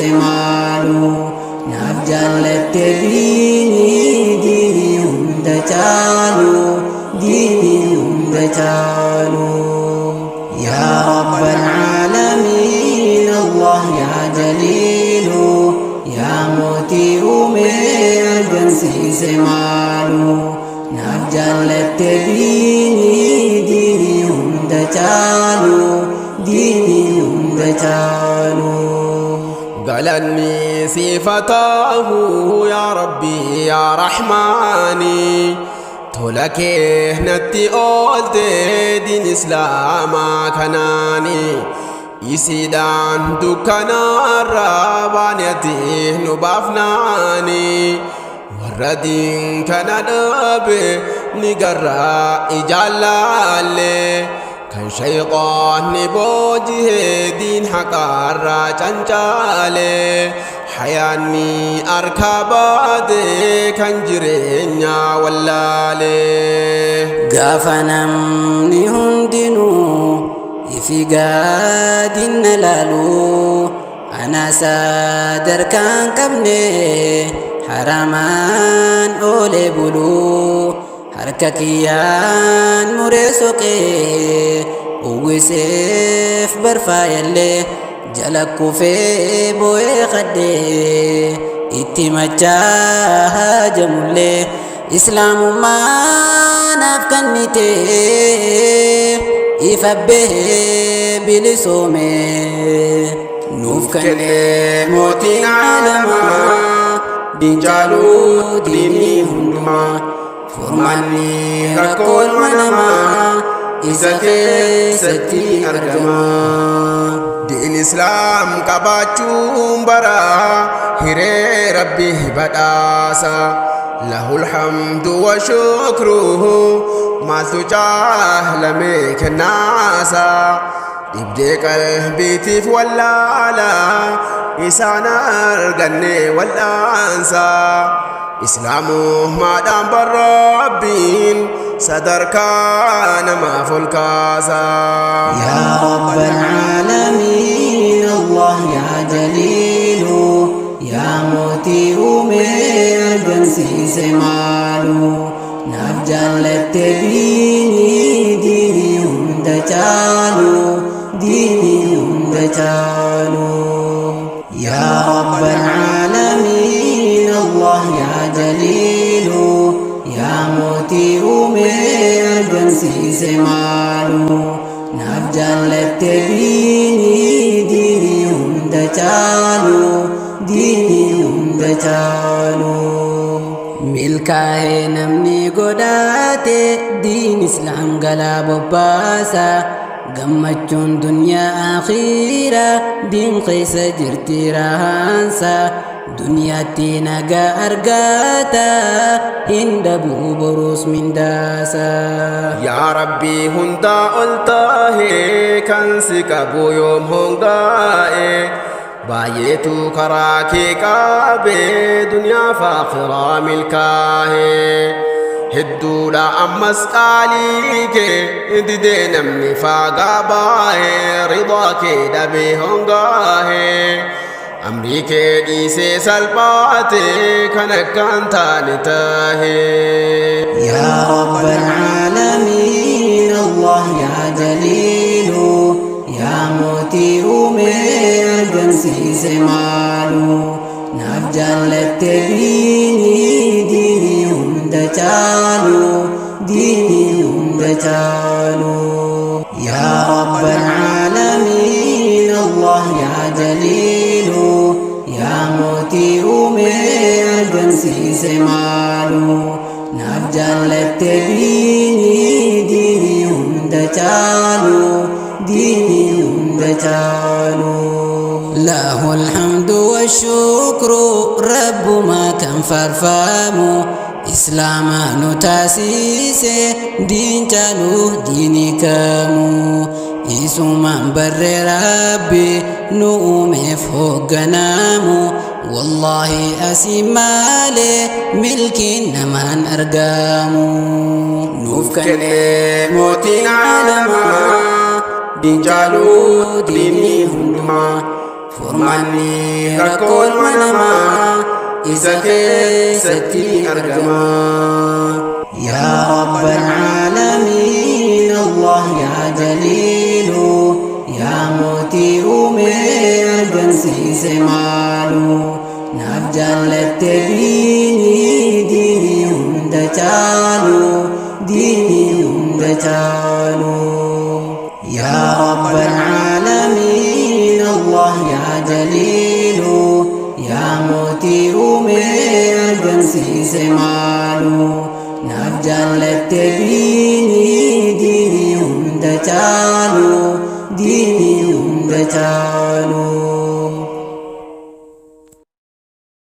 argamsiise maalu. Naaf jaallatte diinii, diinii hunda caalu, diinii hunda caalu. Yaa Rabbal Aalamiin, Allah yaa Jaliilu, yaa mootii uumee argamsiise maalu. Naaf jaallatte diinii, diinii hunda caalu, diinii hunda caalu. Galanni siif haa ta'u, yaa Rabbi, yaa Rahmaani. Tola kee natti oolte diin Islaamaa kanaani. Isiidhaan dukkanaarraa baanee nu baafnaani. Warra diin kana dhabe ni garraa ijaan laalle. Kan shayxaanni boojihee diin haqaarraa cancaale. Hayaanni harkaa baate kan jireenya wallaale. Gaafa namni hundinuu ifi gaadinna laalu, ana sadarkaan qabne haramaan oolee bulu, harka kiyyaan muree soqee uwwiseef barfaayallee, jala kufee boo'ee kadhee itti machaa haajamullee, Islaamummaa naaf kennite, ifa bahee bilisoome. Nuuf kenne mootiin aalamaa diin caaluu diinii hundumaa. Furmaanni rakkoo ilma namaa isa keessatti argama. Diin Islaam qabaachuun bara hiree Rabbi badhaasa. Lahul hamdu wa shukruhu, maaltu caalame kennaasa. Dhibdee qalbiitiif wallaala isaan arganne wal'aansa. Islaamummaadhaan barraabbiin sadarkaa namaaf ol kaasa. يا رب العالمين، الله يا جليل، يا mootii uumee argamsiise maalu. Naaf jaallatte diinii, diinii hunda caalu, diinii hunda caalu. يا رب العالمين، الله يا جليل، يا mootii uumee argamsiise maalu. Naaf jaallatte diinii, diinii hunda caalu, diinii hunda caalu. Milkaa'ee namni godhaate diin Islaam galaa bobbaasa. Gammachuun duniyaa akhiira diin keessa jirti rahaansa. Duniyaatti nagaa argata, hin dhabuu boruus mindaasa. Yaa Rabbii hundaa ol taahee, kan si qabu yoom hongaa'e. Baay'eetu karaa kee qabee duniyaa fi akhiraa milkaa'e. Hedduudha ammas qaalii kee didee namni faagaa baa'e, ridaa kee dhabee hongaa'e. Amrii kee dhiisee salphaate kan akkaan taane tahe. يا رب العالمين، الله يا جليل، يا mootii uumee argamsiise maalu. Naaf jaallatte diinii, diinii hunda caalu, diinii hunda caalu. يا رب العالمين، الله يا جليل، يا mootii uumee argamsiise maalu. Naaf jaallatte diinii, diinii hunda caalu, diinii hunda caalu. له الحمد والشكر، رب ما كان farfamu. Islaama nu taasise diin caalu diinii kamuu. Isumaan barree Rabbi nu uumeef hoogganaamu. Wallaahi asii malee milkiin namaan argamu. Nuuf kenne mootiin aalamaa diin caaluu diinii hundumaa. Furmaanni rakkoo ilma namaa isa keessatti argama. Yaa Rabbal Aalamiin Allah yaa Jaliilu yaa mootii uumee argamsiise maalu naaf jaallatte diinii diinii hunda caalu diinii hunda caalu. Yaa Rabbal Aalamiin Allah yaa Jaliilu yaa mootii uumee argamsiise maalu naaf jaallatte diinii diinii hunda caalu diinii hunda caalu.